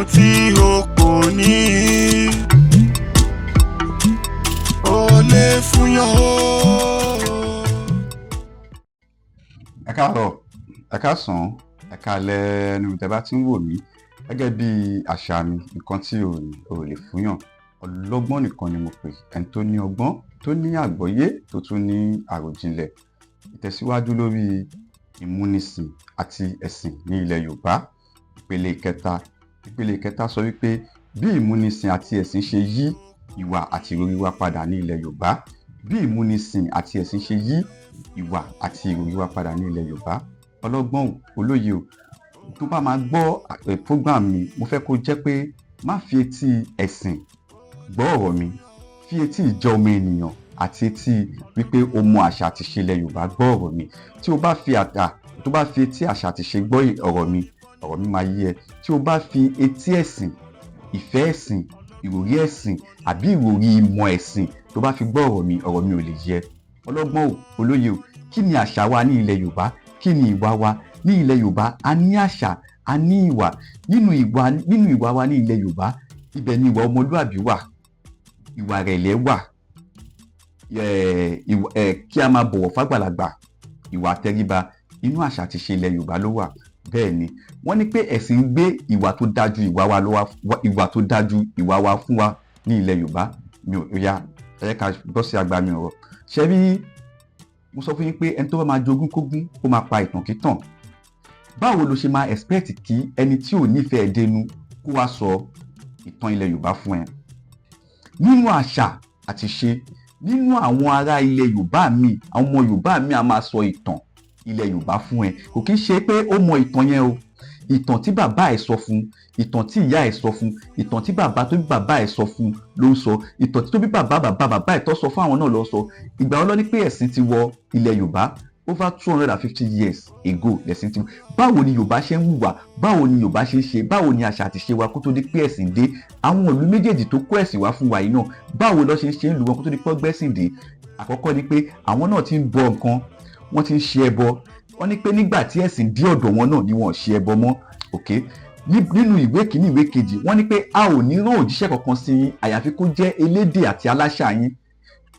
Ohun tí o kò ní o lè fúnyàn o. Ẹ káàárọ̀, ẹ káàsán, ẹ káalẹ́ níbi tẹ́ bá ti ń wò mí. Gẹ́gẹ́ bí àṣà mi, nǹkan tí o ò lè fúnyàn, ọlọ́gbọ́n nìkan ni mo pè, ẹni tó ní ọgbọ́n, tó ní àgbọ́yé, tó tún ní àròjinlẹ̀. Ìtẹ̀síwájú lórí ìmúnisìn àti ẹ̀sìn ní ilẹ̀ Yorùbá, ìpele ìkẹta. Ìpele ìkẹta sọ wípé bí ìmúnisìn àti ẹ̀sìn ṣe yí ìwà àti ìròrí wa padà ní ilẹ̀ Yorùbá. Bí ìmúnisìn àti ẹ̀sìn ṣe yí ìwà àti ìròrí wa padà ní ilẹ̀ Yorùbá. Ọlọ́gbọ́n o, olóye o, tó bá máa gbọ́ program mi, mo fẹ́ kó jẹ́ pé má fi etí ẹ̀sìn gbọ́ ọ̀rọ̀ mi, fi etí ìjọ ọmọ ènìyàn àti etí wípé o mọ àṣà àti ìṣe ilẹ̀ Yorùbá gbọ́ ọ̀rọ̀ mi. Tí o bá fi àtà tó bá fi etí àṣà àti ìṣe gbọ́ ọ̀rọ̀ mi, ọ̀rọ̀ mi máa yé ẹ. Tí o bá fi etí ẹ̀sìn, ìfẹ́ ẹ̀sìn, ìròrí ẹ̀sìn àbí ìròrí ìmọ̀ ẹ̀sìn tó bá fi gbọ́ ọ̀rọ̀ mi, ọ̀rọ̀ mi ò lè yé ẹ. Ọlọ́gbọ́n o, olóye o, kí ni àṣà wa ní ilẹ̀ Yorùbá? Kí ni ìwà wa ní ilẹ̀ Yorùbá? A ní àṣà, a ní ìwà. Nínú ìwà wa ní ilẹ̀ Yorùbá, ibẹ̀ ni ìwà ọmọlúàbí wà, ìwà ìrẹ̀lẹ̀ wà, kí a máa bọ̀wọ̀ fágbàlagbà, ìwà àtẹríba. Inú àṣà àti ìṣe ilẹ̀ Yorùbá ló wà. Bẹ́ẹ̀ ni wọ́n ní pé ẹ̀sìn gbé ìwà tó dájú ìwà wa lọ́wọ́, ìwà tó dájú ìwà wa fún wa ní ilẹ̀ Yorùbá. Mi ò yá, ẹ jẹ́ ká gbọ́ sí agbami ọ̀rọ̀. Ṣé bí mo sọ fún yín pé ẹni tó bá máa jogún kógún, ó máa pa ìtàn kítàn. Báwo ló ṣe máa expect kí ẹni tí ò nífẹ̀ẹ́ dénú kó wá sọ ìtàn ilẹ̀ Yorùbá fún ẹ? Nínú àṣà àti ṣe, nínú àwọn ará ilẹ̀ Yorùbá mi, àwọn ọmọ Yorùbá mi a máa sọ ìtàn ilẹ̀ Yorùbá fún ẹ. Kò kí ń ṣe pé ó mọ ìtàn yẹn o. Ìtàn tí bàbá ẹ̀ sọ fún, ìtàn tí ìyá ẹ̀ sọ fún, ìtàn tí bàbá tó bí bàbá ẹ̀ sọ fún ló ń sọ, ìtàn tí tó bí bàbá bàbá bàbá ẹ̀ tó sọ fún àwọn náà ló ń sọ. Ìgbà wo ló ní pé ẹ̀sìn ti wọ ilẹ̀ Yorùbá? Over 250 years ago lẹ̀sìn ti. Báwo ni Yorùbá ṣe ń hùwà? Báwo ni Yorùbá ṣe ń ṣe? Báwo ni àṣà àti ṣe wa kó tó di pé ẹ̀sìn dé? Àwọn ìlú méjèèjì tó kó ẹ̀sìn wá fún wa yìí náà, báwo ló ṣe ń ṣe ń lù wọn kó tó di pé ọgbẹ́sìn dé? Àkọ́kọ́ ni pé àwọn náà ti ń bọ nǹkan, wọ́n ti ń ṣe ẹbọ. Wọ́n ní pé nígbà tí ẹ̀sìn dé ọ̀dọ̀ wọn náà ni wọ́n ò ṣe ẹbọ mọ́. Ok, nínú ìwé kìíní, ìwé kejì, wọ́n ní pé a ò ní rán òjíṣẹ́ kankan sí yín àyàfi kó jẹ́ elédè àti aláṣà yín.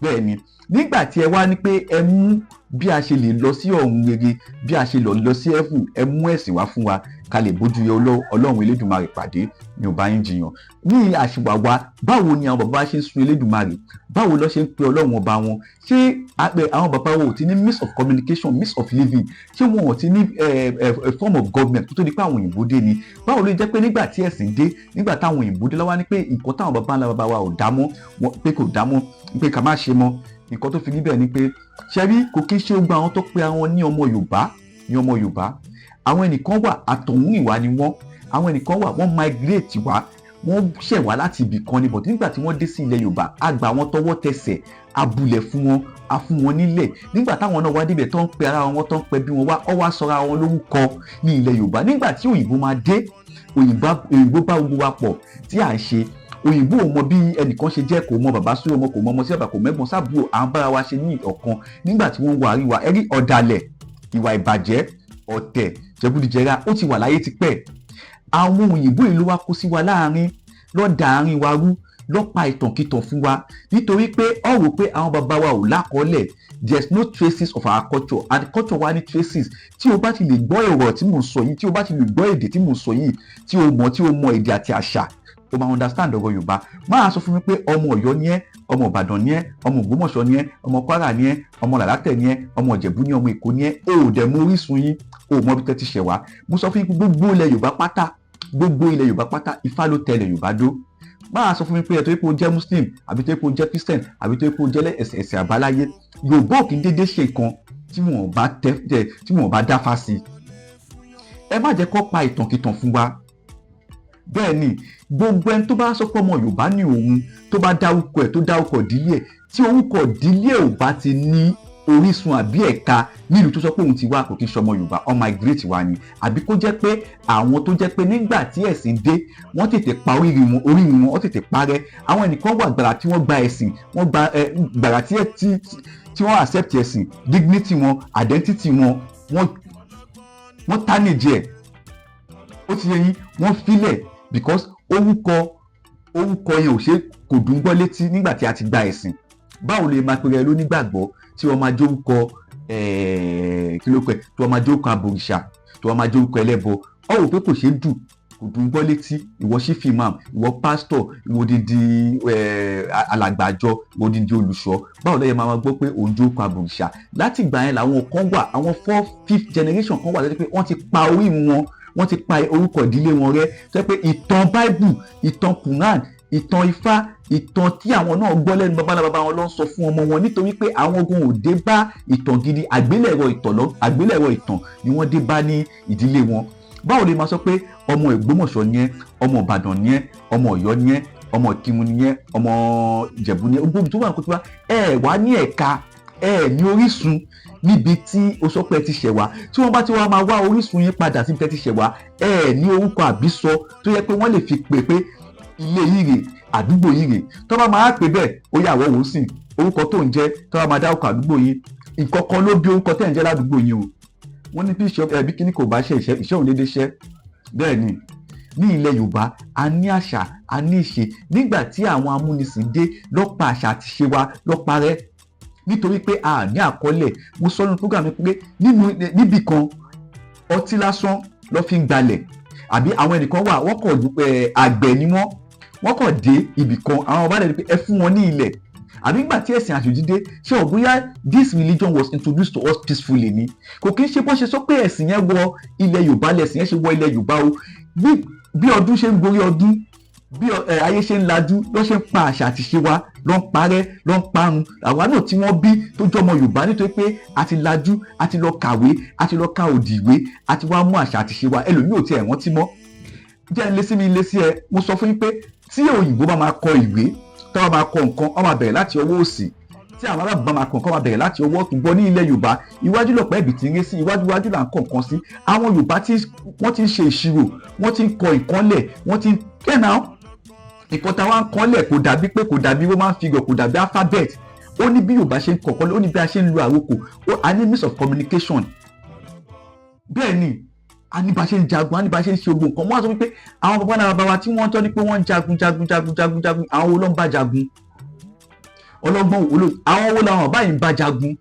Bẹ́ẹ̀ ni, nígbà tí ẹ wá ní pé ẹ mú bí a ṣe lè lọ sí ọ̀run rere, bí a ṣe lọ lọ sí ẹ̀fù, ẹ mú ẹ̀sìn wá fún wa ká lè bójú yẹ Ọlọ́run Elédùmarè pàdé. Mi ò bá yín jiyàn. Ní àṣìwà wa, báwo ni àwọn bàbá ṣe ń sun Elédùmarè? Báwo ló ṣe ń pe Ọlọ́run ọba wọn? Ṣé àpẹ àwọn bàbá wa ò ti ní means of communication, means of living? Ṣé wọn ò ti ní form of government kó tó di pé àwọn òyìnbó dé ni? Báwo ló jẹ́ pé nígbà tí ẹ̀sìn dé, nígbà táwọn òyìnbó dé lọ́wọ́ ní pé nǹkan táwọn bàbá ńlá bàbá wa ò dá mọ́, pé kò dá mọ́, pé ká má ṣe mọ́? Nǹkan tó fi rí bẹ́ẹ̀ ni pé, ṣẹ́rí, kò kí ń ṣe gbogbo àwọn tó pe àwọn ní ọmọ Yorùbá ní ọmọ Yorùbá. Àwọn ẹnìkan wà, àtọ̀húnrìnwá ni wọ́n. Àwọn ẹnìkan wà, wọ́n migrate wá, wọ́n ṣẹ̀ wá láti ibì kan ni. But nígbà tí wọ́n dé sí ilẹ̀ Yorùbá, a gbà wọ́n tọwọ́ tẹsẹ̀, a bulẹ̀ fún wọn, a fún wọn nílẹ̀. Nígbà táwọn náà wá débẹ̀, tó ń pe ara wọn, tó ń pe bí wọn wá, ọ wá sọra wọn lórúkọ ní ilẹ̀ Yorùbá. Nígbà tí òyìnbó máa dé, òyìnbó bá gbogbo wa pọ̀ tí à ń ṣe. Òyìnbó ò mọ bí ẹnìkan ṣe jẹ́, kò mọ bàbá sí ọmọ, kò mọ ọmọ sí bàbá, kò mẹ́gbọ́n sábúrò. À ń bára wa ṣe ní ọ̀kan. Nígbà tí wọ́n wọ àríwá, ẹ̀rí ọ̀dàlẹ̀, ìwà ìbàjẹ́, ọ̀tẹ̀, jẹgúdújẹrá, ó ti wà láyé tipẹ́. Àwọn òyìnbó yìí ló wá kó sí wa láàrin, ló da àárín wa rú, ló pa ìtànkìtàn fún wa, nítorí pé ọ rò pé àwọn bàbá wa ò lákọọ́lẹ̀. There is no traces of our culture, and culture wa ní traces. Tí o bá ti lè gbọ́ ọ̀rọ̀ tí mò ń sọ yìí, tí o bá ti lè gbọ́ èdè tí mò ń sọ yìí, tí o mọ̀ èdè àti àṣà, o máa understand ọ̀rọ̀ Yorùbá. Máa sọ fún mi pé ọmọ Ọ̀yọ́ ni ẹ́, ọmọ Ìbàdàn ni ẹ́, ọmọ Ògbómọ̀ṣọ́ ni ẹ́, ọmọ Kwara ni ẹ́, ọmọ Làlátẹ̀ ni ẹ́, ọmọ Ìjẹ̀bú ni, ọmọ Èkó ni ẹ́, o ò dẹ̀ mọ orísun yín, o ò mọ bí tẹ́ ti ṣẹ̀ wá. Mo sọ fún yín pé gbogbo ilẹ̀ Yorùbá pátá, gbogbo ilẹ̀ Yorùbá pátá, Ifá ló tẹ ilẹ̀ Yorùbá dó. Máa sọ fún mi pé ẹ tó yẹ kó jẹ́ Muslim, àbí tó yẹ kó jẹ́ Christian, àbí tó yẹ kó jẹ́ ẹ̀sìn àbáláyé. Yorùbá ò kí ń dédé ṣe nǹkan tí wọ́n bá dáfá sí. Ẹ má jẹ́ kó pa ìtànkìtàn fún wa. Bẹ́ẹ̀ ni, gbogbo ẹni tó bá sọ pé ọmọ Yorùbá ní òun, tó bá dárúkọ ẹ̀, tó dárúkọ ìdílé ẹ̀, tí orúkọ ìdílé ẹ̀ ò bá ti ní orísun àbí ẹ̀ka nílùú tó sọ pé òun ti wá, kò kí ń ṣọmọ Yorùbá. Ó migrate wá ni, àbí kó jẹ́ pé àwọn tó jẹ́ pé nígbà tí ẹ̀sìn dé, wọ́n tètè pa oríire wọn, oríire wọn, wọ́n tètè parẹ́. Àwọn ẹnìkan wà, gbàrà tí wọ́n gba ẹ̀sìn, wọ́n gba ẹ gbàrà tí wọ́n accept ẹ̀sìn, dignity wọn, identity wọn, wọ́n tarnish ẹ̀. Ó ti yẹ yín, wọ́n filẹ̀. Because orúkọ yẹn ò ṣe, kò dùn gbọ́ létí nígbà tí a ti gba ẹ̀sìn. Báwo lè máa pèrè lónígbàgbọ́ tí wọ́n máa jórúkọ, kí ló pẹ́, tí wọ́n máa jórúkọ àbòrìṣà, tí wọ́n máa jórúkọ ẹlẹ́bọ? Ọ wò pé kò ṣeé dùn, kò dùn gbọ́ létí. Ìwọ chief imam, ìwọ pásítọ̀, ìwọ odidi alàgbàjọ, ìwọ odidi olùṣọ́, báwo lẹ́yìn máa gbọ́ pé òun jórúkọ àbòrìṣà? Láti ìgbà yẹn làwọn kan wà, àwọn fourth, fifth generation kan wà lọ́jọ́ pé wọ́n ti pa orí wọn, wọ́n ti pa orúkọ ìdílé wọn rẹ́, tó yẹ pé ìtàn Bible, ìtàn Quran, ìtàn Ifá, ìtàn tí àwọn náà gbọ́ lẹ́nu bàbá bàbá wọn ló ń sọ fún ọmọ wọn, nítorí pé àwọn ogun ò dé bá ìtàn gidi. Àgbélẹ̀rọ ìtàn lọ, àgbélẹ̀rọ ìtàn ni wọ́n dé bá ní ìdílé wọn. Báwo lè máa sọ pé ọmọ Ìgbómọ̀ṣọ́ ni ẹ́, ọmọ Ìbàdàn ni ẹ́, ọmọ Ọ̀yọ́ ni ẹ́, ọmọ Ìkirun ni ẹ́, ọmọ Ìjẹ̀bú ni ẹ́, gbogbo tó wà ní kótó wá, ẹ wá ní ẹ̀ka, ẹ ní orísun níbi tí o sọ pé ẹ ti ṣẹ̀ wá? Tí wọ́n bá ti wá máa wá orísun yín padà síbi tẹ́ ti ṣẹ̀ wá, ẹ ní orúkọ àbísọ tó yẹ pé wọ́n lè fi pè pé ilé yìí rè, àdúgbò yìí rè, tó bá máa pè bẹ́ẹ̀? Ó yà wọ́ wò ó sìn orúkọ tó ń jẹ́. Tó bá máa dárúkọ àdúgbò yín, nǹkan kan ló bí orúkọ tẹ́ ń jẹ́ ládùúgbò yín o. Wọ́n ní bí iṣẹ́ ẹbí kíní kò bá ṣe iṣẹ́, iṣẹ́ òun déédéé ṣẹ́. Bẹ́ẹ̀ ni, ní ilẹ̀ Yorùbá, a ní àṣà, a ní ìṣe. Nígbà tí àwọn amúnisìn dé, lọ́pa àṣà àti ṣe wa lọ́pa rẹ́, nítorí pé a ní àkọọ́lẹ̀. Mo sọ nínú program mi pé nínú níbì kan, ọtí lásán ló fi ń gbalẹ̀, àbí àwọn ẹnìkan wà, wọ́n kọ̀, àgbẹ̀ ni wọ́n, wọ́n kọ̀ dé ibì kan, àwọn ọba dẹ̀ ní pé ẹ fún wọn ní ilẹ̀. Àbí nígbà tí ẹ̀sìn àjòjì dé, ṣé ò bóyá this religion was introduced to us peacefully ni? Kò kí ń ṣe bó ṣe sọ pé ẹ̀sìn yẹn wọ ilẹ̀ Yorùbá lẹ̀sìn yẹn ṣe wọ ilẹ̀ Yorùbá o. Bí ọdún ṣe ń gorí ọdún, bí ayé ṣe ń lajú, ló ṣe ń pa àṣà àti ṣe wa, ló ń parẹ́, ló ń parun. Àwa náà tí wọ́n bí tó jọmọ Yorùbá, nítorí pé a ti lajú, a ti lọ kàwé, a ti lọ ka òdì ìwé, a ti wá mú àṣà àti ṣe wa, ẹlòmíì ò tiẹ̀ rántí mọ́. Jẹ́ ń lé sí mi, lé sí ẹ. Mo sọ fún yín pé tí òyìnbó bá máa kọ ìwé, tó bá máa kọ nǹkan, wọ́n máa bẹ̀rẹ̀ láti ọwọ́ òsì. Tí àwọn arábùbá máa kọ nǹkan, máa bẹ̀rẹ̀ láti ọwọ́ ọ̀tún. Gbọ́, ní ilẹ̀ Yorùbá, iwájú lọ̀pẹ́ ẹ̀bì tí ń ré sí, iwájú iwájú là ń kọ nǹkan sí. Àwọn Yorùbá tí wọ́n ti ń ṣe ìṣirò, wọ́n ti ń kọ nǹkan lẹ̀, wọ́n ti ń kẹ́nà nǹkan tá a wá ń kọ́ lẹ̀. Kò dàbí pé, kò dàbí Roman figure, kò dàbí alphabet. Ó ní bí Yorùbá ṣe ń kọ̀ọ̀kan, ó ní bí a ṣe ń lo àrokò, a ní means of communication. Bẹ́ẹ̀ ni, a ní bá ṣe ń jagun, a ní bá ṣe ń ṣe ogun nǹkan. Wọ́n á sọ wípé àwọn bàbá náà, bàbá wa tí wọ́n tọ́ ní pé wọ́n ń jagun, jagun, jagun, jagun, jagun, àwọn wo ló ń bá jagun? Ọlọ́gbọ́n wo ló, àwọn wo làwọn báyìí ń bá jagun?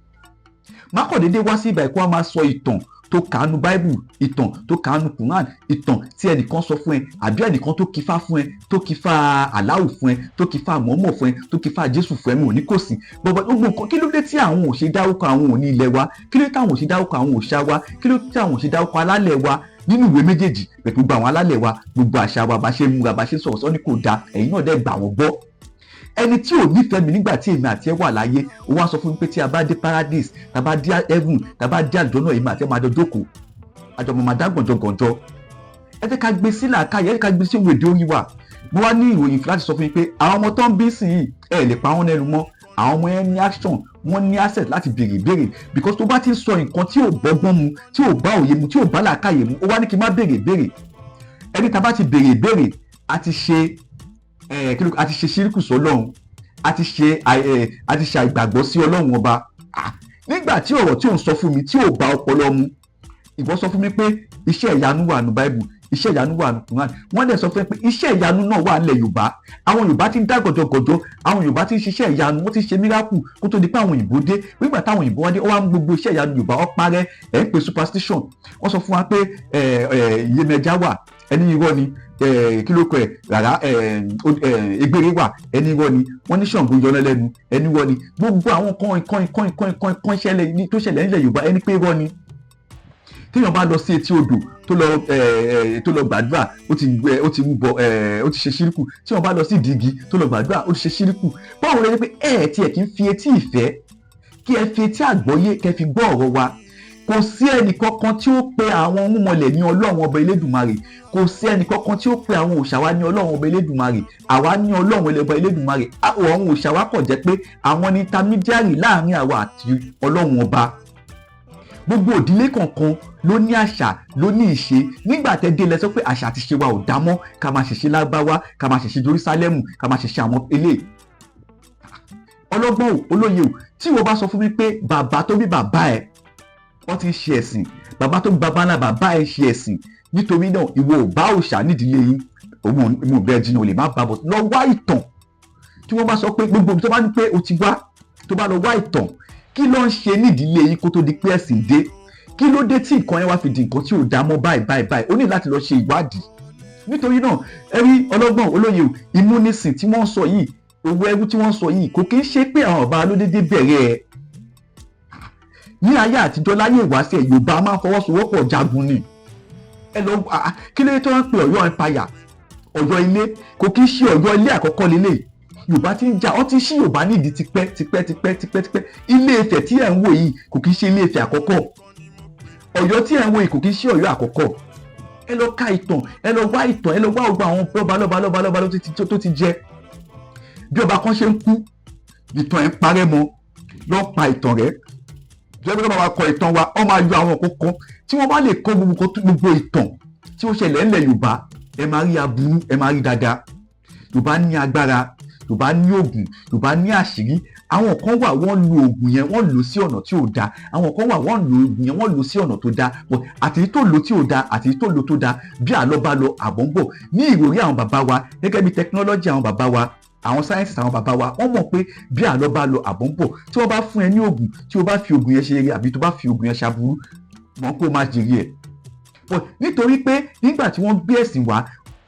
Mákọ̀dédé wá sí ìbà ẹ̀kọ́, wa máa sọ ìtàn tó kàánú Bible, ìtàn tó kàánú Quran, ìtàn tí ẹnìkan sọ fún ẹ, àbí ẹnìkan tó kífá fún ẹ, tó kífá aláwù fún ẹ, tó kífá mọ́mọ́ fún ẹ, tó kífá Jésù fún ẹ. Mi ò ní kò sí bọ̀bọ̀ gbogbo nǹkan. Kí ló dé tí àwọn ò ṣe dárúkọ àwọn òní ilẹ̀ wa? Kí ló dé tí àwọn ò ṣe dárúkọ àwọn òòṣà wa? Kí ló dé tí àwọn ò ṣe dárúkọ alálẹ̀ wa nínú ìwé méjèèjì? Pẹ̀lú gbogbo àwọn alálẹ̀ wa, gbogbo àṣà wa, bá ṣe ń múra, bá ṣe ń sọ̀rọ̀, sọ́ni kò dáa. Ẹ̀yin náà dẹ̀ gbà wọ́n gbọ́. Ẹni tí ò nífẹ̀ẹ́ mi nígbà tí èmi àti ẹ wà láyé, ó wá sọ fún mi pé tí a bá dé paradise, tá a bá dé heaven, tá a bá dé àlùjọ náà, èmi àti ẹ máa jọ jókòó, àjọ máa dá gànjọgànjọ. Ẹ jẹ́ ká gbé sí làákàyè, ẹ jẹ́ ká gbé sí òwe orí wa. Mo wá ní ìròyìn láti sọ fún yín pé àwọn ọmọ tó ń bí sí yìí, ẹ lè pa wọ́n lẹ́nu mọ́. Àwọn ọmọ yẹn ní action, wọ́n ní access láti béèrè ìbéèrè, because tó bá ti ń sọ nǹkan tí ò bọ́gbọ́n mu, tí ò bá òye mu, tí ò bá làákàyè mu, ó wá ní kí n má béèrè ìbéèrè. Ẹni tá a bá ti béèrè ìbéèrè, a ti ṣe ẹ kí ló, a ti ṣe ṣíríkù sọ́lọ́run, a ti ṣe àìgbàgbọ́ sí Ọlọ́run Ọba. Nígbà tí ọ̀rọ̀ tí ò ń sọ fún mi tí ò bá ọpọlọ mu, ìwọ sọ fún mi pé iṣẹ́ ìyanu wà ní Bible, iṣẹ́ ìyanu wà ní Quran. Wọ́n dẹ̀ sọ fún mi pé iṣẹ́ ìyanu náà wà nílẹ̀ Yorùbá. Àwọn Yorùbá ti ń dá gọ̀jọ̀gọ̀jọ̀, àwọn Yorùbá ti ń ṣiṣẹ́ ìyanu, wọ́n ti ṣe miracle kó tó di pé àwọn òyìnbó dé. Nígbà táwọn òyìnbó wá dé, ó wá ń gbogbo iṣẹ́ ìyanu Yorùbá ó parẹ́. Ẹ̀ ń pè superstition. Wọ́n sọ fún wa pé Iyemẹja wà, ẹni irọ́ ni. Kí ló kọ ẹ rárá? Egbèrè wà, ẹni irọ́ ni. Wọ́n ní Ṣàngó yọ lẹ́nu, ẹni irọ́ ni. Gbogbo àwọn kan nǹkan nǹkan nǹkan nǹkan nǹkan ṣẹlẹ̀ tó ṣẹlẹ̀ nílẹ̀ Yorùbá, ẹni pé irọ́ ni. Téèyàn bá lọ sí etí odò, tó lọ gbàdúrà, ó ti rúbọ, ó ti ṣe ṣíríkù. Tí wọ́n bá lọ sí ìdígi tó lọ gbàdúrà, ó ti ṣe ṣíríkù. Báwo lè rí pé ẹ tiẹ̀ kì í fi etí ìfẹ́, kí ẹ fi etí àgbọ́yé, kẹ́ fi gbọ́ ọ̀rọ̀ wa? Kò sí ẹnì kankan tí ó pe àwọn irúnmọlẹ̀ ní Ọlọ́run Ọba Elédùmarè. Kò sí ẹnì kankan tí ó pe àwọn òòṣà wa ní Ọlọ́run Ọba Elédùmarè. Àwa ní Ọlọ́run Ọba Elédùmarè. Àwọn òòṣà wa kò jẹ́ pé àwọn ní intermediary láàrin àwa àti Ọlọ́run Ọba. Gbogbo òdílé kọ̀ọ̀kan ló ní àṣà, ló ní ìṣe. Nígbà tẹ́ dé lẹ sọ pé àṣà àti ìṣe wa ò dá mọ́, ká máa ṣẹ̀ṣẹ̀ Lárúbáwá, ká máa ṣẹ̀ṣẹ̀ Jerúsálẹ́mù, ká máa ṣẹ̀ṣẹ̀ àwọn eléyìí. Ọlọ́gbọ́n ò, olóye ò, tí ìwọ bá sọ fún mi pé bàbá tó bí bàbá ẹ̀, wọ́n ti ń ṣe ẹ̀sìn, bàbá tó bí bàbá ńlá bàbá ẹ̀ ṣe ẹ̀sìn, nítorí náà ìwọ ò bá òòṣà nídìílé yín. Òun mo bẹ́ẹ̀ jiyàn, o lè má bá bọ̀. Lọ wá ìtàn. Tí wọ́n bá sọ pé gbogbo tó bá ní pé o ti wá, tó bá lọ wá ìtàn, kí ló ń ṣe nídìílé yín kó tó di pé ẹ̀sìn dé? Kí ló dé tí nǹkan yẹn wá fi di nǹkan tí ò dá mọ́ báyìí báyìí báyìí? Ó ní láti lọ ṣe ìwádìí. Nítorí náà, ẹ rí ọlọ́gbọ́n olóye o, ìmúnisìn tí wọ́n ń sọ yìí, owó ẹrú tí wọ́n ń sọ yìí, kò kí ń ṣe pé àwọn ọba ló dédé bẹ̀rẹ̀ ẹ̀. Ní ayé àtijọ́, láyé ìwáṣẹ̀, Yorùbá máa ń fọwọ́sowọ́pọ̀ jagun ni. Ẹ lọ, kí ló dé tó ń pè Ọ̀yọ́ Empire, Ọ̀yọ́ ilé? Kò kí ń ṣe Ọ̀yọ́ ilé àkọ́kọ́ lélẹ̀. Yorùbá ti ń jà, wọ́n ti ṣí Yorùbá nídìí tipẹ́ tipẹ́ tipẹ́ tipẹ́ tipẹ́. Ilé Ifẹ̀ tí ẹ̀ ń wò yìí kò kí ń ṣe Ilé Ifẹ̀ àkọ́kọ́. Ọ̀yọ́ tí ẹ̀ ń wò yìí kò kí ń ṣe Ọ̀yọ́ àkọ́kọ́. Ẹ lọ ka ìtàn, ẹ lọ wá ìtàn, ẹ lọ wá gbogbo àwọn lọ́ba lọ́ba lọ́ba lọ́ba tó ti jẹ. Bí ọba kan ṣe ń kú, ìtàn ẹ̀ ń parẹ́ mọ́. Lọ́ pa ìtàn rẹ̀ jẹ́ pé bá kọ ìtàn wa, wọ́n máa yọ àwọn kókó tí wọ́n bá lè kọ́ gbogbo ìtàn tí ó ṣẹlẹ̀ ńlẹ̀ Yorùbá. Ẹ máa rí aburú, ẹ máa rí dáadáa. Yorùbá ní agbára, Yorùbá ní oògùn, Yorùbá ní àṣírí. Àwọn kan wà, wọ́n lo oògùn yẹn, wọ́n lò sí ọ̀nà tí ò dáa. Àwọn kan wà, wọ́n lo oògùn yẹn, wọ́n lò sí ọ̀nà tó dáa. But àti tó lò tí ò dáa àti tó lò tó dáa, bí àlọ́ bá lọ, àbọ̀ ń bọ̀. Ní ìròrí àwọn bàbá wa, gẹ́gẹ́ bí technology àwọn bàbá wa, àwọn sciences àwọn bàbá wa, wọ́n mọ̀ pé bí àlọ́ bá lọ, àbọ̀ ń bọ̀. Tí wọ́n bá fún ẹ ní oògùn, tí o bá fi oògùn yẹn ṣe eré àbí tó bá fi oògùn yẹn ṣaburú, mọ̀ kó má jèrè ẹ̀. But nítorí pé nígbà tí wọ́n gbé ẹ̀sìn wá,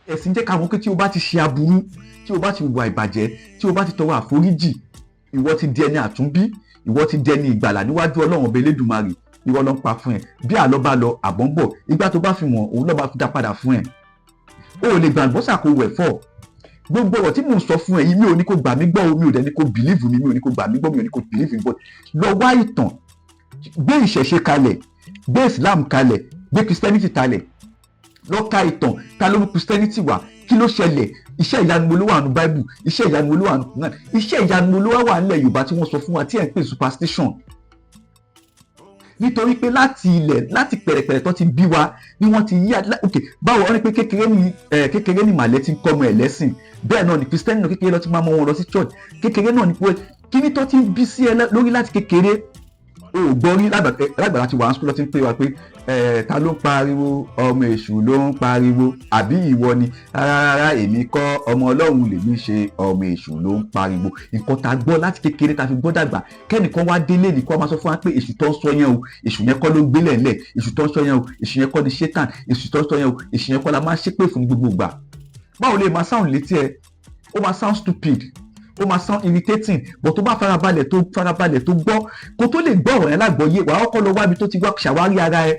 ẹ̀sìn jẹ́ ká mọ̀ pé tí o bá ti ṣe aburú, tí o bá ti hùwà ìbàjẹ́, tí o bá ti tọrọ àforíjì, ìwọ ti di ẹni àtúnbí, ìwọ ti di ẹni ìgbàlà níwájú Ọlọ́run Ọba Elédùmarè. Ìwọ ló ń pa fún ẹ. Bí àlọ́ bá lọ, àbọ̀ ń bọ̀. Ìgbà tó bá fi wọ̀n òun lọ́ọ́ bá fi dá padà fún ẹ. O ò lè gbàgbọ́ sàkó wẹ̀ fọ́. Gbogbo ọ̀rọ̀ tí mò ń sọ fún ẹ yìí, mi ò ní kó gbà mí gbọ́ o, mi ò dẹ̀ ní kó believe mi. Mi ò ní kó gbà mí gbọ́, mi ò ní kó believe mi, but lọ wá ìtàn. Gbé ìṣẹ̀ṣe kalẹ̀, gbé Islam kalẹ̀, gbé Christianity kalẹ̀, lọ ka ìtàn. Ta ló mú Christianity wá? Kí ló ṣẹlẹ̀? Iṣẹ́ ìyanu wo ló wà nínú Bible? Iṣẹ́ ìyanu wo ló wà nínú Quran? Iṣẹ́ ìyanu wo ló wà nílẹ̀ Yorùbá tí wọ́n sọ fún wa tí ẹ̀ ń pè superstition? Nítorí pé láti ilẹ̀, láti pẹ̀rẹ̀pẹ̀rẹ̀ tó ti bí wa ni wọ́n ti yí. Ok, báwo wọ́n ní pé kékeré ni ẹ kékeré ni màlẹ́ ti ń kọ́ ọmọ ẹ̀ lẹ́sìn. Bẹ́ẹ̀ náà ni Christian náà, kékeré lọ ti máa mọ wọn lọ sí church. Kékeré náà ni pé kíní tó ti ń bí sí ẹ lórí láti kékeré, o ò gbọ́ rí. Lágbàlá ti wà ní school, lọ ti ń pè wá pé ẹ ta ló ń pariwo? Ọmọ èṣù ló ń pariwo, àbí ìwọ ni? Rárá rárá, èmi kọ́, ọmọ Ọlọ́run lèmi ṣe, ọmọ èṣù ló ń pariwo. Nǹkan tá a gbọ́ láti kékeré tá a fi gbọ́ dàgbà, kẹ́nìkan wá délé nìkan máa sọ fún wa pé èṣù tó ń sọ yẹn o, èṣù yẹn kọ́ ló ń gbélé ńlẹ̀, èṣù tó ń sọ yẹn o, èṣù yẹn kọ́ ni ṣétàn, èṣù tó ń sọ yẹn o, èṣù yẹn kọ́ la máa ṣépè fún gbogbo ìgbà. Báwo lè máa sound létí ẹ? Ó máa sound stupid, ó máa sound irritating, but tó bá farabalẹ̀, tó farabalẹ̀, tó gbọ́, kó tó lè gbọ́ ọ̀rọ̀ yẹn lágbọ́yé, wàá kọ́kọ́ lọ wábi tó ti wá, ṣàwárí ara ẹ,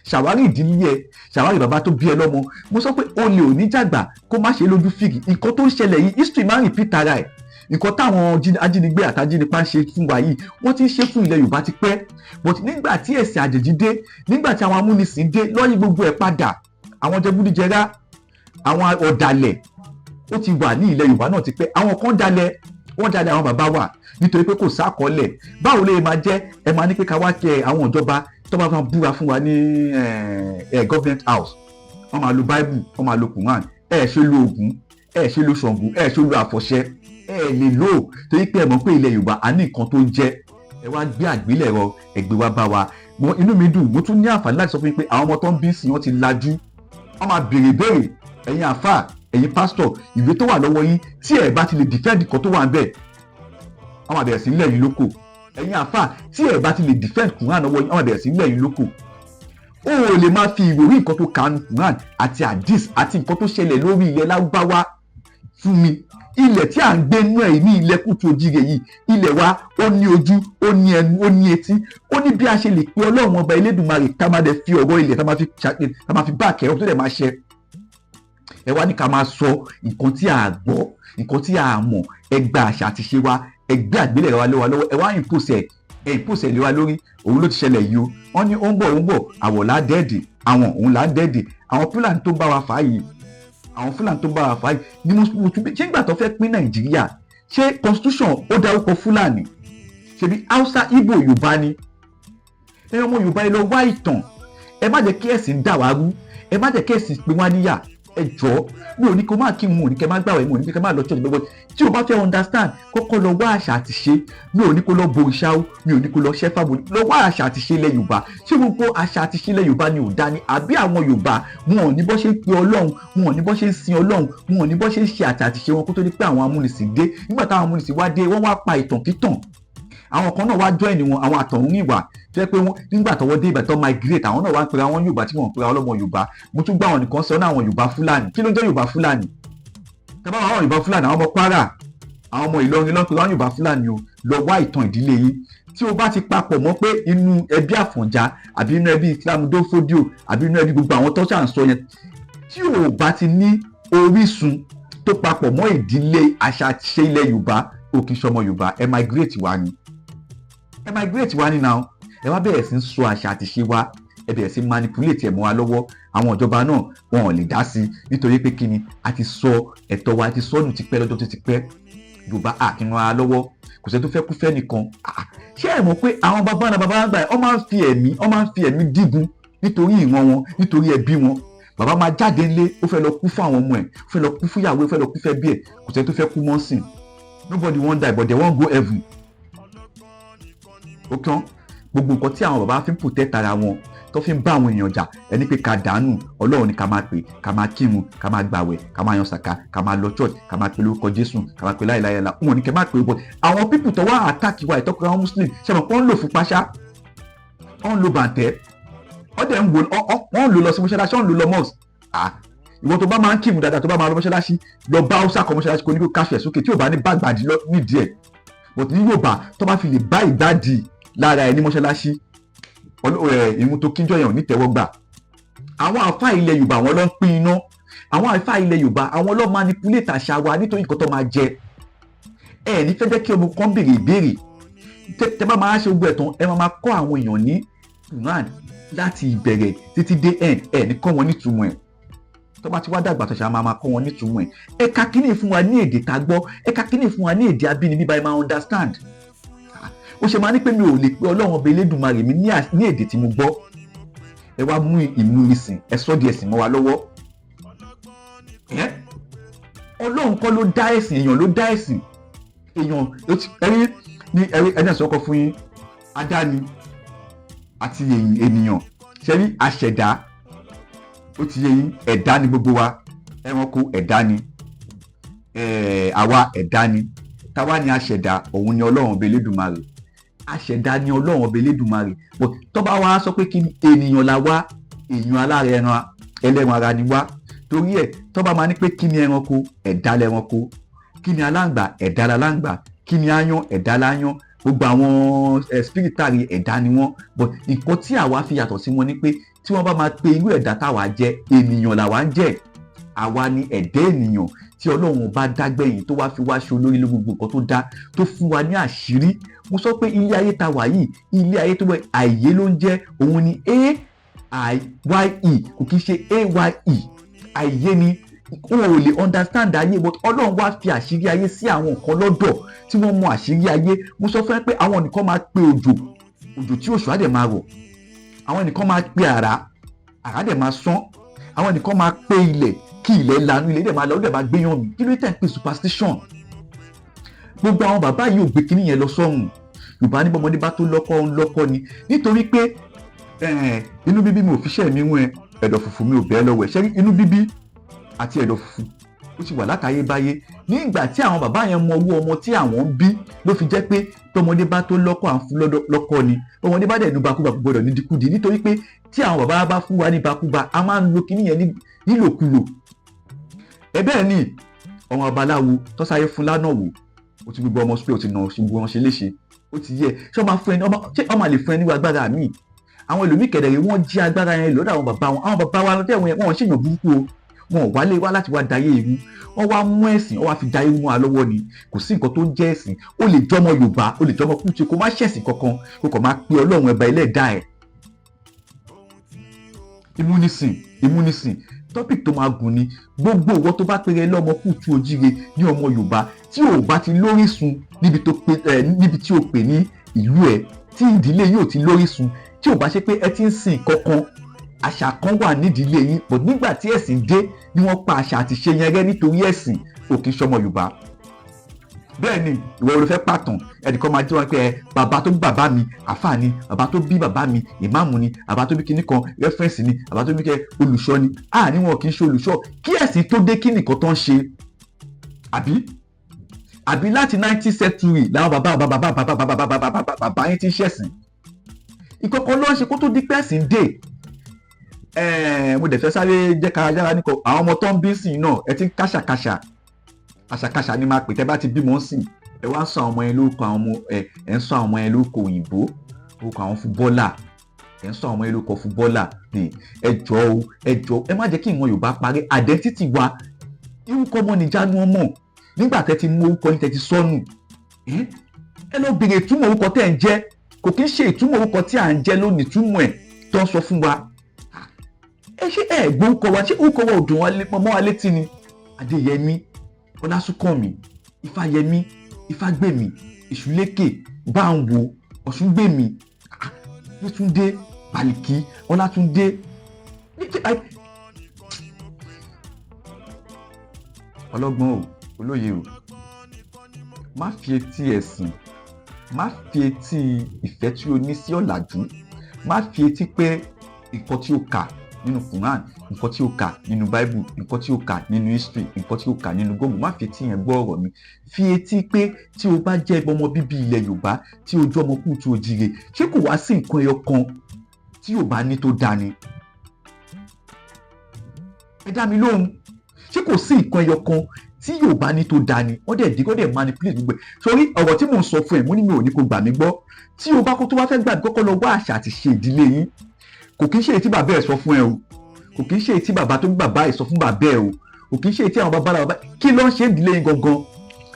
ṣàwárí ìdílé ẹ, ṣàwárí bàbá tó bí ẹ lọ́mọ. Mo sọ pé olè ò ní jàgbà kó má ṣe lójú fìgì. Nǹkan tó ń ṣẹlẹ̀ yìí, history máa ń repeat ara ẹ̀. Nǹkan táwọn ajínigbé àtàjínipa ń ṣe fún wa yìí, wọ́n ti ń ṣe fún ilẹ̀ Yorùbá ti pẹ́, but nígbà tí ẹ̀sìn àjèjì dé, nígbà tí àwọn amúnisìn dé, lọ́yìn gbogbo ẹ̀ padà. Àwọn jẹgúdújẹrá, àwọn ọ̀dàlẹ̀, ó ti wà ní ilẹ̀ Yorùbá náà ti pẹ́. Àwọn kan dalẹ̀, wọ́n dalẹ̀ àwọn bàbá wa nítorí pé kò sákọọ́lẹ̀. Báwo lè máa jẹ́ ẹ máa ní pé ká wá kẹ àwọn ìjọba tó bá máa búra fún wa ní government house, wọ́n máa lo Bible, wọ́n máa lo Quran? Ẹ ṣe lo Ògún, ẹ ṣe lo Ṣàngó, ẹ ṣe lo àfọ̀ṣẹ? Ẹ lè lò ó torí pé ẹ mọ̀ pé ilẹ̀ Yorùbá a ní nǹkan tó ń jẹ́. Ẹ wá gbé àgbélẹ̀rọ ẹgbẹ́ wa bá wa. Inú mi dùn, mo tún ní àǹfààní láti sọ fún yín pé àwọn ọmọ tó ń bí sí wọn ti lajú, wọ́n máa béèrè béèrè. Ẹ̀yin àfáà, ẹ̀yin pásítọ̀, ìwé tó wà lọ́wọ́ yín, tí ẹ̀ bá ti lè defend nǹkan tó wà ń bẹ̀, wọ́n máa bẹ̀rẹ̀ sí lẹ̀ yín lóko. Ẹ̀yin àfáà, tí ẹ̀ bá ti lè defend Quran lọ́wọ́ yín, wọ́n máa bẹ̀rẹ̀ sí lẹ̀ yín lóko. O ò lè máa fi ìròrí nǹkan tó kànú Quran àti hadith àti nǹkan tó ṣẹlẹ̀ lórí ilẹ̀ Lárúbáwá fún mi. Ilẹ̀ tí à ń gbé nú ẹ̀ ní ilẹ̀ kùtù òjìrè yìí, ilẹ̀ wa, ó ní ojú, ó ní ẹnu, ó ní etí, ó ní bí a ṣe lè pe Ọlọ́run Ọba Elédùmarè, tá máa dẹ̀ fi ọ̀rọ̀ ilẹ̀ tá máa fi bá àkẹ́rọ̀ tó dẹ̀ máa ṣẹ. Ẹ wá ní ká máa sọ nǹkan tí a gbọ́, nǹkan tí a mọ̀. Ẹ gba àṣà àti ṣe wa, ẹ gbé àgbélẹ̀rọ wa lé wa lọ́wọ́, ẹ wá impose ẹ, ẹ impose ẹ lé wa lórí. Òun ló ti ṣẹlẹ̀ yìí o. Wọ́n ní ó ń bọ̀, ó ń bọ̀, àwọ̀ là á dẹ́ẹ̀dì àwọn, òun là á dẹ́ẹ̀dì. Àwọn Fúlàní tó ń bá wa fà á yìí, àwọn Fúlàní tó ń bá wa fà á yìí ni mo tún. Ṣé nígbà tó fẹ́ pín Nàìjíríà, ṣé constitution ó dárúkọ Fúlàní? Ṣebí Haúsá, Ìgbò, Yorùbá ni. Ẹ ọmọ Yorùbá, ẹ lọ wá ìtàn. Ẹ má jẹ́ kí ẹ̀sìn dà wá rú, ẹ má jẹ́ kí ẹ̀sìn pín wá níyà. Ẹ jọ̀ọ́, mi ò ní kó má kí n, ò ní kẹ́ má gbàwẹ̀, mi ò ní kẹ́ má lọ church gbogbo. Tí o bá fẹ́ understand, kọ́kọ́ lọ wá àṣà àti ṣe. Mi ò ní kó lọ bo ìṣá o, mi ò ní kó lọ ṣẹ́fà mo lọ wá àṣà àti ṣe ilẹ̀ Yorùbá. Ṣé gbogbo àṣà àti ṣe ilẹ̀ Yorùbá ni ò dá ni, àbí àwọn Yorùbá wọn ò ní bọ́ ṣe ń pe Ọlọ́run, wọn ò ní bọ́ ṣe ń sin Ọlọ́run, wọn ò ní bọ́ ṣe ń ṣe àṣà àti ṣe wọn, kó tó di pé àwọn amúnisìn dé? Nígbà táwọn amúnisìn wá dé, wọ́n wá pa ìtàn kítàn. Àwọn kan náà wá join wọn, àwọn àtọ̀hún ìwà tó yẹ pé wọ́n nígbà tọwọ́ dé, ìgbà tó migrate, àwọn náà wá ń pera wọn Yorùbá tí wọ́n ń pera ọlọ́mọ Yorùbá. Mo tún gbọ́ àwọn nìkan sọ náà, àwọn Yorùbá Fúlàní. Kí ló ń jẹ́ Yorùbá Fúlàní? Tàbá àwọn Yorùbá Fúlàní, àwọn ọmọ Kwara, àwọn ọmọ Ìlọrin ló ń pera wọn Yorùbá Fúlàní o. Lọ wá ìtàn ìdílé yín. Tí o bá ti papọ̀ mọ́ pé inú ẹbí Àfọ̀njá, àbí inú ẹbí Islam Dófódíò, àbí inú ẹbí gbogbo àwọn tó ṣà ń sọ yẹn, tí o bá ti ní orísun tó papọ̀ mọ́ ìdílé àṣà ṣe ilẹ̀ Yorùbá, o kì í ṣọmọ Yorùbá. Ẹ migrate wá ni, ẹ migrate wá ní now. Ẹ wá bẹ̀rẹ̀ sí ń sọ àṣà àti ṣe wa, ẹ bẹ̀rẹ̀ sí manipulate ẹ̀ mọ́ wa lọ́wọ́. Àwọn ìjọba náà, wọn ò lè dá sí i, nítorí pé kí ni? A ti sọ ẹ̀tọ́ wa, a ti sọnù tipẹ́, lọ́jọ́ tó ti pẹ́. Yorùbá àkínú ara lọ́wọ́, kò sẹ́ni tó fẹ́ kú fẹ́ nìkan. Ṣé ẹ mọ̀ pé àwọn bàbá náà, bàbá àgbà, wọ́n máa ń fi ẹ̀mí, wọ́n máa ń fi ẹ̀mí dígun nítorí ìran wọn, nítorí ẹbí wọn? Bàbá máa jáde ńlé, ó fẹ́ lọ kú fún àwọn ọmọ ẹ̀, ó fẹ́ lọ kú fún ìyàwó, ó fẹ́ lọ kú fẹ́ bí ẹ̀. Kò sẹ́ni tó fẹ́ kú mọ́ sìn. Nobody wan die, but they wan go heaven. Ó kàn gbogbo nǹkan tí àwọn bàbá fi ń protect ara wọn, tó fi ń bá àwọn èèyàn jà, ẹni pé ká dànù. Ọlọ́run ni ká máa pè, ká máa kírun, ká máa gbàwẹ̀, ká máa yan sàká, ká máa lọ church, ká máa pè lórúkọ Jésù, ká máa pè láìláìlá. Wọn ò ní kẹ́ máa pè é, but àwọn people tó wá attack wa, ìtọ́kùnrin àwọn Muslim, ṣe mọ̀ pé wọ́n ń lò fún paṣá, wọ́n ń lo bàǹtẹ́, wọ́n dẹ̀ ń wò, wọ́n ń lò lọ sí mọ́ṣáláṣí, wọ́n ń lò lọ mosque. Ah, ìwọ tó bá máa ń kírun dáadáa, tó bá máa lọ mọ́ṣáláṣí, lọ bá Hausa kọ mọ́ṣáláṣí, kò ní kó káṣù ẹ̀ sókè tí ò bá ní bá gbàdí nídìí ẹ̀. But ní Yorùbá, tó bá fi lè bá ìgbàdí lára ẹ̀ ní mọ́ṣáláṣí, ìrun tó kíjọ yẹn ò ní tẹ́wọ́ gbà. Àwọn àfáà ilẹ̀ Yorùbá, àwọn ló ń pín iná. Àwọn àfáà ilẹ̀ Yorùbá, àwọn ló manipulate àṣà wa nítorí nǹkan tó máa jẹ. Ẹ ní fẹ́ jẹ́ kí ọmọ kan béèrè ìbéèrè. Tẹ bá máa ṣe gbogbo ẹ̀ tán, ẹ máa kọ́ àwọn èèyàn ní Quran láti ìbẹ̀rẹ̀ títí dé end, ẹ ní kọ́ wọn nítumọ̀ ẹ̀. Tó bá ti wá dàgbà tó ṣe, máa kọ́ wọn nítumọ̀ ẹ̀. Ẹ̀ka kínní fún wa ní èdè tá a gbọ́, ẹ̀ka kínní fún wa ní èdè abínibí báyìí, máa understand. Ó ṣe máa ní pé mi ò lè pe Ọlọ́run Ọba Elédùmarè mi ní èdè tí mo gbọ́. Ẹ wá mú ìmúnisìn, ẹ sọ́ di ẹ̀sìn mọ́ wa lọ́wọ́. Ọlọ́run kọ́ ló dá ẹ̀sìn, èèyàn ló dá ẹ̀sìn. Èèyàn ẹ̀rí ní ẹ̀rí ẹ̀rí ẹ̀sọ́ kọ fún yín, adáni àti ènìyàn ṣe rí aṣẹ̀dá. Ó ti yé yín, ẹ̀dá ni gbogbo wa. Ẹranko ẹ̀dá ni, àwa ẹ̀dá ni. Táwa ni aṣẹ̀dá? Òun ni Ọlọ́run Ọba Elédùmarè. Aṣẹ̀dá ni Ọlọ́run Ọba Elédùmarè, but tó bá wá sọ pé kí ni ènìyàn la wá, èèyàn alára ẹran ẹlẹ́ran ara ni wá. Torí ẹ̀, tó bá máa ní pé kí ni ẹranko, ẹ̀dá lẹranko. Kí ni aláǹgbá? Ẹ̀dá laláǹgbá. Kí ni aáyán? Ẹ̀dá lááyán. Gbogbo àwọn spiritary ẹ̀dá ni wọ́n, but nǹkan tí àwa fi yàtọ̀ sí wọn ni pé tí wọ́n bá máa pe irú ẹ̀dá táwa jẹ́, ènìyàn làwa ń jẹ́. Àwa ni ẹ̀dá ènìyàn tí Ọlọ́run bá dágbẹ̀yìn, tó wá fi wá ṣe olórí ló gbogbo nǹkan tó dá, tó fún wa ní àṣírí. Mo sọ pé ilé ayé ta wà yìí, ilé ayé tó wẹ̀, àìyé ló ń jẹ́. Òun ni AIYE, kò kí ń ṣe AYE. Àìyé ni, o ò lè understand ayé, but Ọlọ́run wá fi àṣírí ayé sí àwọn nǹkan lọ́dọ̀ tí wọ́n mọ àṣírí ayé. Mo sọ fún ẹ pé àwọn nìkan máa pe òjò, òjò tí òṣù á dẹ̀ máa rọ̀. Àwọn nìkan máa pe àrá, àrá dẹ̀ máa sán. Àwọn nìkan máa pe ilẹ̀, kí ilẹ̀ lanu, ilẹ̀ dẹ̀ máa lọ, ó dẹ̀ máa gbéyàn mi. Kí ló tẹ̀ ń pè superstition? Gbogbo àwọn bàbá yìí ò gbé kinní yẹn lọ sọ́run. Yorùbá ní bọ́mọdé bá tó lọ́kọ́, ń lọ́kọ́ ni, nítorí pé inú bíbí mi ò fi ṣẹ́ mi wọ́n ẹ, ẹ̀dọ̀ fùfù mi ò bẹ́ẹ̀ lọ́wọ́ ẹ̀. Ṣé inú bíbí àti ẹ̀dọ̀ fùfù, ó ti wà látayébáyé. Nígbà tí àwọn bàbá yẹn mọ owó ọmọ tí àwọn ń bí, ló fi jẹ́ pé tọmọdé bá tó lọ́kọ́, à ń fún lọ́kọ́ ni. Tọmọdé bá dẹ̀ nu bakúba, kò gbọdọ̀ ní díkúdi, nítorí pé tí àwọn bàbá bá fún wa ní bakúba, a máa ń lo kíní yẹn nílòkulò. Ẹ bẹ́ẹ̀ ni ọmọ babaláwo tọ́sáyé fún lánàá wò, ó ti gbogbo ọmọ sùpé, ó ti nà gbogbo wọn ṣe léṣe. Ó ti yẹ ṣé ọmọ fún ẹni, ṣé ọmọ lè fún ẹni agbára míì? Àwọn ẹlòmíì kẹ̀dẹ̀rẹ̀, wọ́n jí agbára yẹn lọ́dọ̀ àwọn bàbá wọn. Àwọn bàbá wa tẹ̀wọ̀n yẹn, wọ́n ṣèyàn burúkú o. Wọn ò wálé wá láti wá dayé irú. Wọ́n wá mú ẹ̀sìn, wọ́n wá fi dayé mú wa lọ́wọ́ ni. Kò sí nǹkan tó ń jẹ́ ẹ̀sìn. Ó lè jọmọ Yorùbá, ó lè jọmọ Kútì, kó má ṣẹ̀sìn kankan, kó kàn máa pe Ọlọ́run ẹ̀bà ẹlẹ́dàá ẹ̀. Ìmúnisìn, ìmúnisìn, topic tó máa gùn ni. Gbogbo ìwọ tó bá pèrè lọ́mọ kùtù ojíire ní ọmọ Yorùbá, tí ò bá ti lórísun níbi tó pe ẹ, níbi tí o pè ní ìlú ẹ, tí ìdílé yóò ti lórísun, tí ò bá ṣe pé ẹ ti ń sìn kankan. Àṣà kan wà nídìílé yín, but nígbà tí ẹ̀sìn dé ni wọ́n pa àṣà àti ṣe yẹn rẹ́ nítorí ẹ̀sìn. Ò kì í ṣọmọ Yorùbá. Bẹ́ẹ̀ ni ìwọ ló fẹ́ pàtàn. Ẹnìkan máa jẹ́ wọn pé ẹ bàbá tó bí bàbá mi, àfáà ni, bàbá tó bí bàbá mi, ìmáàmù ni, bàbá tó bí kinní kan, reference ni, bàbá tó bí kẹ olùṣọ́ ni. À ní wọn kì í ṣe olùṣọ́. Kí ẹ̀sìn tó dé, kí nìkan tó ń ṣe? Àbí láti 19th century làwọn bàbá bàbá bàbá bàbá bàbá bàbá bàbá bàbá yín ti ń ṣẹ̀sìn? Ìkọ̀kọ̀ ló ń ṣe kó tó di pé ẹ̀sìn dé. Mo dẹ̀ fẹ́ sáré jẹ́ ká yára nìkan. Àwọn ọmọ tó ń bí sìn náà, ẹ ti ń káṣàkáṣà. Àṣàkáṣà ni máa pè. Tẹ́ bá ti bímọ sìn, ẹ wá ń sọ àwọn ọmọ yẹn lórúkọ, àwọn ọmọ ẹ ẹ ń sọ àwọn ọmọ yẹn lórúkọ òyìnbó, orúkọ àwọn footballer. Ẹ ń sọ àwọn ọmọ yẹn lórúkọ footballer. Ẹ jọ̀ọ́ o, ẹ jọ̀ọ́, ẹ má jẹ́ kí ìran Yorùbá parí. Identity wa, orúkọ ọmọ nìjánu ọmọ. Nígbà tẹ́ ti mú orúkọ yín, tẹ́ ti sọnù, ẹ lọ bèrè ìtumọ̀ orúkọ tẹ́ ń jẹ́. Kò kí ń ṣe ìtumọ̀ orúkọ tí à ń jẹ́ lónìí túmọ̀ ẹ̀ tó ń sọ fún wa. Ẹ ṣé, ẹ gbọ́ orúkọ wa? Ṣé orúkọ wa ò dùn mọ́ wa létí ni? Adéyẹmí, Ọlásùnkànmí, Ifáyẹmí, Ifágbèmí, Èṣùlékè, Báńwo, Ọ̀ṣúngbèmí, Yétúndé, Bàlìkí, Ọlátúndé. Ọlọ́gbọ́n o, olóye o, má fi etí ẹ̀sìn, má fi etí ìfẹ́ tí o ní sí ọ̀làjú, má fi etí pé nǹkan tí o kà nínú Quran, nǹkan tí o kà nínú Bible, nǹkan tí o kà nínú history, nǹkan tí o kà nínú Google, má fi etí yẹn gbọ́ ọ̀rọ̀ mi. Fi etí pé tí o bá jẹ́ ọmọ bíbí ilẹ̀ Yorùbá, tí o jẹ́ ọmọ kú tí o jíire, ṣé kò wá sí nǹkan ẹyọ kan tí Yorùbá ní tó dáa ni? Ẹ dá mi lóhùn, ṣé kò sí nǹkan ẹyọ kan tí Yorùbá ní tó dáa ni? Wọ́n dẹ̀ dí, wọ́n dẹ̀ manipulate gbogbo ẹ̀. Sórí ọ̀rọ̀ tí mò ń sọ fún ẹ, mo ní mi ò ní kó gbà mí gbọ́. Tí o bá kó tó bá fẹ́ gbà mí, kọ́kọ́ lọ wá àṣà àti ṣe ìdílé yín. Kò kí ń ṣe èyí tí bàbá ẹ̀ sọ fún ẹ o, kò kí ń ṣe èyí tí bàbá tó bí bàbá ẹ̀ sọ fún bàbá ẹ̀ o, kò kí ń ṣe èyí tí àwọn bàbá bàbá. Kí ló ń ṣe ìdílé yín gangan?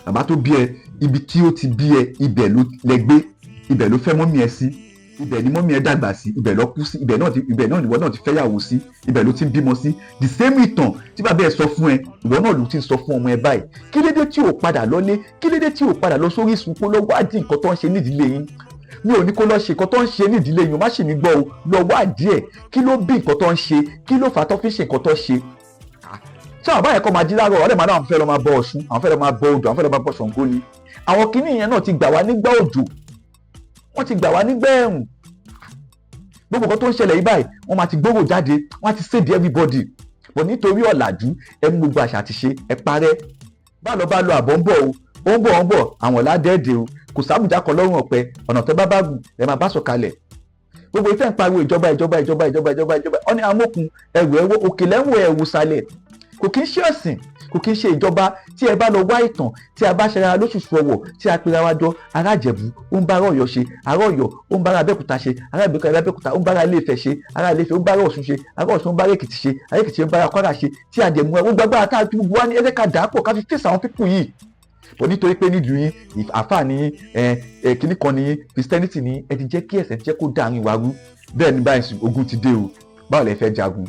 Bàbá tó bí ẹ, ibi tí ó ti bí ẹ, ibẹ̀ ló lẹ gbé, ibẹ̀ ló fẹ́ mummy ẹ sí, ibẹ̀ ni mummy ẹ dàgbà sí, ibẹ̀ ló kú sí, ibẹ̀ náà ìwọ náà ti fẹ́yàwó sí, ibẹ̀ ló ti ń bímọ sí. The same ìtàn tí bàbá ẹ sọ fún ẹ, ìwọ náà ló ti ń sọ fún ọmọ ẹ báyìí. Kí lédè tí ò padà lọlé? Kí lédè tí ò padà lọ sórí ìsùn kó lọ wádìí nǹkan tó ń ṣe nídìílé yín? Mi ò ní kó lọ ṣe nǹkan tó ń ṣe nídìílé yín o, má ṣì mí gbọ́ o. Lọ wádìí ẹ̀, kí ló bí nǹkan tó ń ṣe? Kí ló fà á tó fi ṣe nǹkan tó ṣe? Ṣé àwọn báyẹn kọ́ máa jí láàárọ̀ ọ̀rẹ́ màá náà, àwọn fẹ́ lọ máa bọ Ọ̀ṣun, àwọn fẹ́ lọ máa bọ odò, àwọn fẹ́ lọ máa bọ Ṣàngó ni? Àwọn kinní yẹn náà ti gbà wá nígbà òjò, wọ́n ti gbà wá nígbà ẹ̀rùn. Gbogbo nǹkan tó ń ṣẹlẹ̀ yìí báyìí, wọ́n máa ti gbówó jáde, wọ́n á ti séde everybody, but nítorí ọ̀làjú, ẹ mú gbogbo àṣà àti ṣe ẹ parẹ́. Bá lọ bá lọ, àbọ̀ ń bọ̀ o, ó ń bọ̀, ó ń bọ̀. Àwọn ládẹ́ẹ̀dẹ̀ o, kò sábùjá kan lọ́rùn ọ̀pẹ. Ọ̀nà tó bá bá gùn ẹ máa bá sọ̀kalẹ̀. Gbogbo ìfẹ́ ń pariwo ìjọba, ìjọba, ìjọba, ìjọba, ìjọba, ìjọba. Ọ ní amókun ẹrù ẹwọ òkè lẹ́wọ̀n ẹ̀wù sàlẹ̀. Kò kí ń ṣe ẹ̀sìn, kò kí ń ṣe ìjọba. Tí ẹ bá lọ wá ìtàn, tí a bá ṣe ara lóṣùṣù ọwọ̀, tí a pera wa jọ, ará Ìjẹ̀bú ó ń bá ará Ọ̀yọ́ ṣe, ará Ọ̀yọ́ ó ń bá ará Abẹ́òkúta ṣe, ará Abẹ́òkúta ó ń bá ará Ilé Ifẹ̀ ṣe, ará Ilé Ifẹ̀ ó ń bá ará Ọ̀ṣun ṣe, ará Ọ̀ṣun ó ń bá ará Èkìtì ṣe, ará Èkìtì ó ń bá ará Kwara ṣe, tí a dẹ̀ mú ẹ gbogbo agbára tá a gbogbo wa ní, ẹ jẹ́ ká dà á pọ̀, ká fi fèsì àwọn people yìí bọ̀. Nítorí pé nílùú yín, àáfàá ní ẹ ẹ kíní kan ní Christianity ní, ẹ ti jẹ́ kí ẹ̀sẹ̀ jẹ́ kó dàrin wa rú. Bẹ́ẹ̀ ni báyìí, ogun ti dé o. Báwo lẹ fẹ́ jagun?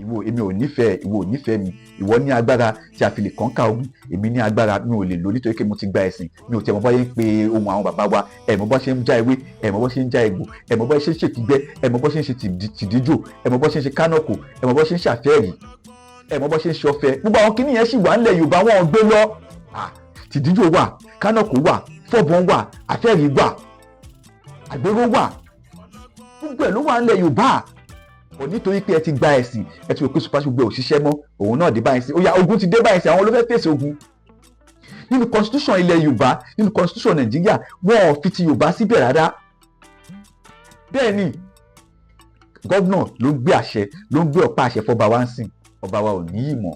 Ìwọ, èmi ò nífẹ̀ẹ́ ìwọ, ò nífẹ̀ẹ́ mi. Ìwọ ní agbára tí a fi lè kọ́ńkà ogun, èmi ní agbára mi ò lè lò nítorí pé mo ti gba ẹ̀sìn. Mi ò tẹ̀ mọ́ bá yẹn ń pe ohun àwọn bàbá wa. Ẹ̀ mọ́ bá ṣe ń já ewé, ẹ̀ mọ́ bá ṣe ń já egbò, ẹ̀ mọ́ bá ṣe ń ṣèkígbẹ́, ẹ̀ mọ́ bá ṣe ń ṣe tìdíjò, ẹ̀ mọ́ bá ṣe ń ṣe kánọ̀kò, ẹ̀ mọ́ bá ṣe ń ṣàfẹ́ẹ̀rì, ẹ̀ mọ́ bá ṣe ń ṣe ọ̀fẹ́. Gbogbo àwọn kinní yẹn sì wà ńlẹ̀ Yorùbá, wọn ò gbé lọ. Tìdíjò wà, kánọ̀kò wà, fọ́bọ̀n wà, àfẹ́ẹ̀rí wà, àgbéró wà, gbogbo ẹ̀ ló wà ńlẹ̀ Yorùbá ọ̀. Nítorí pé ẹ ti gba ẹ̀sìn, ẹ ti rò pé super gbogbo ẹ̀ ò ṣiṣẹ́ mọ́. Òun náà dé báyìí sí, ó yá, ogun ti dé báyìí sí. Àwọn ló fẹ́ fèsì ogun nínú constitution ilẹ̀ Yorùbá, nínú constitution Nàìjíríà, wọn ò fi ti Yorùbá síbẹ̀ rárá. Bẹ́ẹ̀ ni governor ló ń gbé àṣẹ, ló ń gbé ọ̀pá àṣẹ fọba wa ń sìn. Ọba wa ò ní ìmọ̀.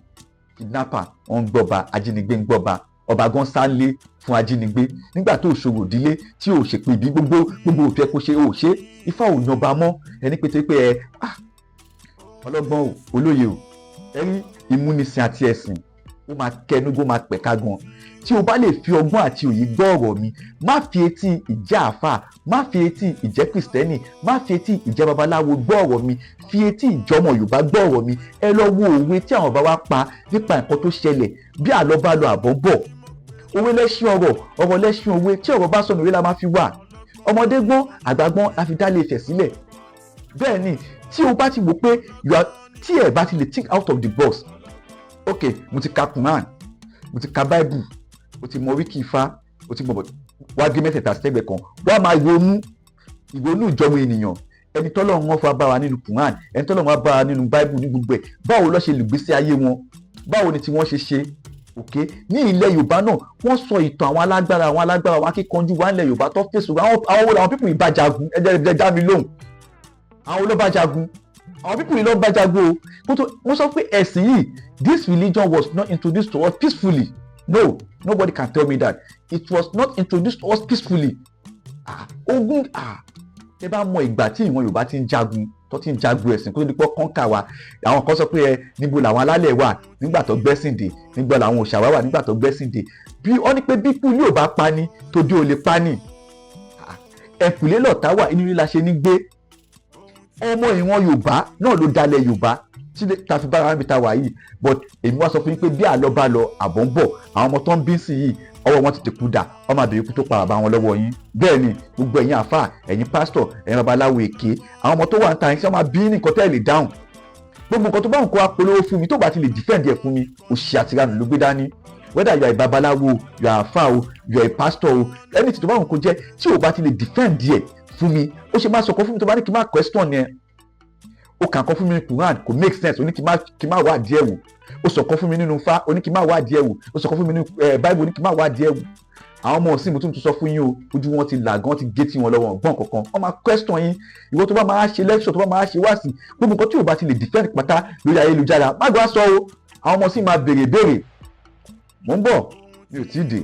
Kidnapper wọn ń gbọ́ba, ajínigbé ń gbọ́ba, ọba gan sálé fún ajínigbé. Nígbà tó ṣòro ìdílé tí ò ṣèpè bí gbogbo gbogbo òfin kò ṣe ò ṣe, ifá ò yanba mọ́ ẹni pété pé ẹ ọlọ́gbọ́n o, olóye o. Ẹ rí ìmúnisìn àti ẹ̀sìn, ó máa kẹnugbó, máa pẹ̀ka gan. Tí o bá lè fi ọgbọ́n àti òye gbọ́ ọ̀rọ̀ mi, má fi etí ìjẹ́ àáfà, má fi etí ìjẹ́ kìrìsìtẹ́nì, má fi etí ìjẹ́ babaláwo gbọ́ ọ̀rọ̀ mi, fi etí ìjọmọ Yorùbá gbọ́ ọ̀rọ̀ mi. Ẹ lọ wo òwe tí àwọn bàbá wa pa nípa nǹkan tó ṣẹlẹ̀. Bí àlọ́ bá lọ, àbọ̀ bọ̀. Òwe lẹ́ṣin ọ̀rọ̀, ọ̀rọ̀ lẹ́ṣin òwe. Tí ọ̀rọ̀ bá sọnù, òwe la máa fi wà. Ọmọdé gbọ́n, àgbà gbọ́n la fi dá Ilé Ifẹ̀ sílẹ̀. Bẹ́ẹ̀ ni, tí o bá ti wò pé you are, tí ẹ bá ti lè think out of the box. Ok, mo ti ka Quran, mo ti ka Bible, mo ti mọ oríkì Ifá, mo ti mọ bọ̀, wá gé mẹ́tẹ̀ẹ̀ta sẹ́gbẹ̀ẹ́ kan, wá máa ronú ìrònú ìjọmọ ènìyàn. Ẹni tọ́lọ́run wọn fa bá wa nínú Quran, ẹni tọ́lọ́run wọn bá wa nínú Bible, ní gbogbo ẹ̀, báwo ló ṣe lùgbésí ayé wọn? Báwo ni tí wọ́n ṣe ṣe? Ok, ní ilẹ̀ Yorùbá náà, wọ́n sọ ìtàn àwọn alágbára, àwọn alágbára, àwọn akíkanjú wa nílẹ̀ Yorùbá tó fèsì. Àwọn wo làwọn people yìí bá jagun? Ẹ jẹ́ ẹ dá mi lóhùn. Àwọn wo ló bá jagun? Àwọn people yìí ló bá jagun o. Kó tó wọ́n sọ pé ẹ̀sìn yìí, this religion was not introduced to us peacefully. No, nobody can tell me that it was not introduced to us peacefully. Ah, ogun, ah, ẹ bá mọ ìgbà tí ìwọ̀n Yorùbá ti ń jagun, tó ti ń jagun ẹ̀sìn kó tó di pọ́ kọ́ńkà wa. Àwọn kan sọ pé ẹ níbo làwọn alálẹ̀ wà nígbà tó gbẹ́sìn dé? Nígbà làwọn òòṣà wà nígbà tó gbẹ́sìn dé? Bí wọ́n ní pé bí kú yóò bá pa ni, tójú ò lè pa ni. Ẹ̀kúlé lọ̀tá wà, inú ilé la ṣe ní gbé. Ọmọ ìwọ̀n Yorùbá náà ló dalẹ̀ Yorùbá tí ta fi bára níbi ta wà yìí. But èmi wá sọ fún yín pé bí àlọ́ bá lọ, àbọ̀ ń bọ̀. Àwọn ọmọ tó ń bí sí yìí, ọwọ́ wọn ti tẹ̀kú dà, ọmọ àbẹ̀yẹ kú tó pa bàbá wọn lọ́wọ́ yín. Bẹ́ẹ̀ ni, gbogbo ẹ̀yin àfà, ẹ̀yin pásítọ̀, ẹ̀yin babaláwo èké, àwọn ọmọ tó wà ń ta yín, tí wọ́n máa bí ní nǹkan tẹ́ ẹ̀ lè dáhùn. Gbogbo nǹkan tó bá ń kó apolówó fún mi, tó bá ti lè defend ẹ̀ fún mi, òṣì àtìránù ló gbé dání. Whether you are a babaláwo, you are àfà o, you are a pastor o, anything tó bá ń kó jẹ́, tí o bá ti lè defend ẹ̀ fún mi, ó ṣe máa sọ̀kọ́ fún mi tó bá ní kí n má question yẹn. Ó kàn kọ́ fún mi ní Quran, kò make sense, ó ní kí n má wá díẹ̀ wò. Ó sọ̀kọ́ fún mi nínú Ifá, ó ní kí n má wá díẹ̀ wò. Ó sọ̀kọ́ fún mi nínú Bible, ó ní kí n má wá díẹ̀ wò. Àwọn ọmọ ọ̀sìn, mo tún tún sọ fún yín o, ojú wọn ti là gan, ti gé tí wọn lọ́wọ́ gbọ́n kankan, wọ́n máa question yín. Ìwọ tó bá máa ṣe lecture, tó bá máa ṣe wáàsí, gbogbo nǹkan tí o bá ti lè defend pátá lórí ayélujára, má gbọ́ sọ o. Àwọn ọmọ sì máa béèrè béèrè. Mò ń bọ̀, mi ò tí ì dé.